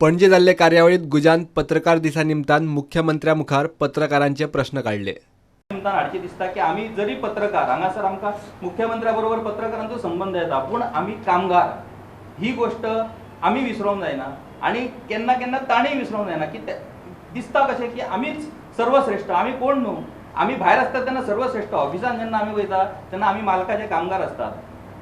पणजे जाल्ले कार्यावळीत गुजान पत्रकार दिसा निमतान मुख्यमंत्र्या मुखार पत्रकारांचे प्रश्न काडले. निमतान हाडची दिसता की आमी जरी पत्रकार, हांगासर आमकां मुख्यमंत्र्या बरोबर पत्रकारांचो संबंद येता, पूण आमी कामगार ही गोश्ट आमी विसरोंक जायना आनी केन्ना केन्ना तांणी विसरोंक जायना की दिसता कशें की आमीच सर्वश्रेश्ठ, आमी कोण न्हू. आमी भायर आसतात तेन्ना सर्वश्रेश्ठ, ऑफिसान जेन्ना आमी वयता तेन्ना आमी मालकाचे कामगार आसतात.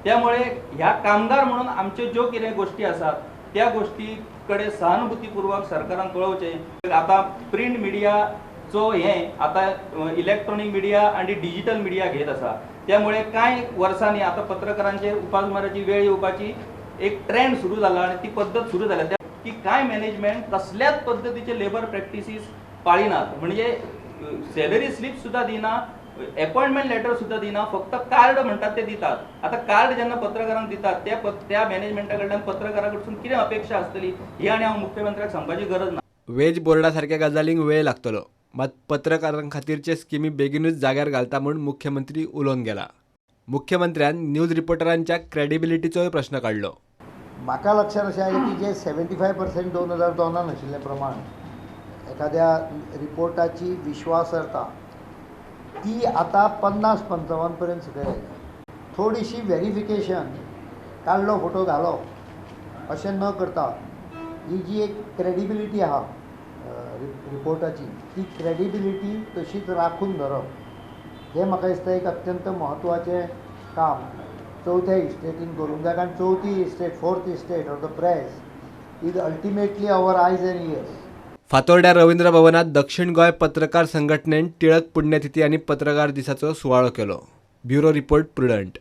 त्यामुळे ह्या कामगार म्हणून आमच्यो ज्यो कितें गोश्टी आसात त्या गोश्टी कडेन सहानुभूतीपूर्वक सरकारान पळोवचें. आतां प्रिंट मिडियाचो हें आतां इलेक्ट्रॉनीक मिडिया आनी डिजिटल मिडिया घेत आसा, त्यामुळे कांय वर्सांनी आतां पत्रकारांचेर उपासमाराची वेळ येवपाची एक ट्रेंड सुरू जाला आनी ती पद्दत सुरू जाल्या की कांय मॅनेजमेंट कसल्याच पद्दतीचे लेबर प्रॅक्टिसीस पाळिनात, म्हणजे सॅलरी स्लीप सुद्दां दिना, अपॉइंटमेंट लेटर सुद्दां दिना, फक्त कार्ड म्हणटात ते दितात. आतां कार्ड जेन्ना पत्रकारांक दितात त्या मॅनेजमेंटा कडल्यान पत्रकारा कडसून कितें अपेक्षा आसतली ही आनी हांव मुख्यमंत्र्याक सांगपाची गरज ना. वेज बोर्डा सारक्या गजालींक वेळ लागतलो, मात पत्रकारां खातीरचे स्किमी बेगीनूच जाग्यार घालता म्हूण मुख्यमंत्री उलोवन गेला. मुख्यमंत्र्यान न्यूज रिपोर्टरांच्या क्रेडिबिलिटीचोय प्रश्न काडलो. म्हाका लक्षांत अशें आयलें की जे 75% 2002 आशिल्ले प्रमाण एखाद्या रिपोर्टाची विश्वासार्हता ती आतां 50-55 पर्यंत सकयल आयल्या. थोडीशी व्हेरिफिकेशन, काडलो फोटो घालो अशें न करता ही जी एक क्रेडिबिलिटी आहा रिपोर्टाची ती क्रेडिबिलिटी तशीच राखून धरप हें म्हाका दिसता एक अत्यंत म्हत्वाचें काम चवथ्या इस्टेटीन करूंक जाय. कारण चवथी estate, fourth estate or the press is ultimately our eyes and ears. फातोर्ड्या Ravindra भवनात दक्षिण गोंय पत्रकार संघटनेन टिळक पुण्यतिथी आनी पत्रकार दिसाचो सुवाळो केलो. Bureau report, Prudent.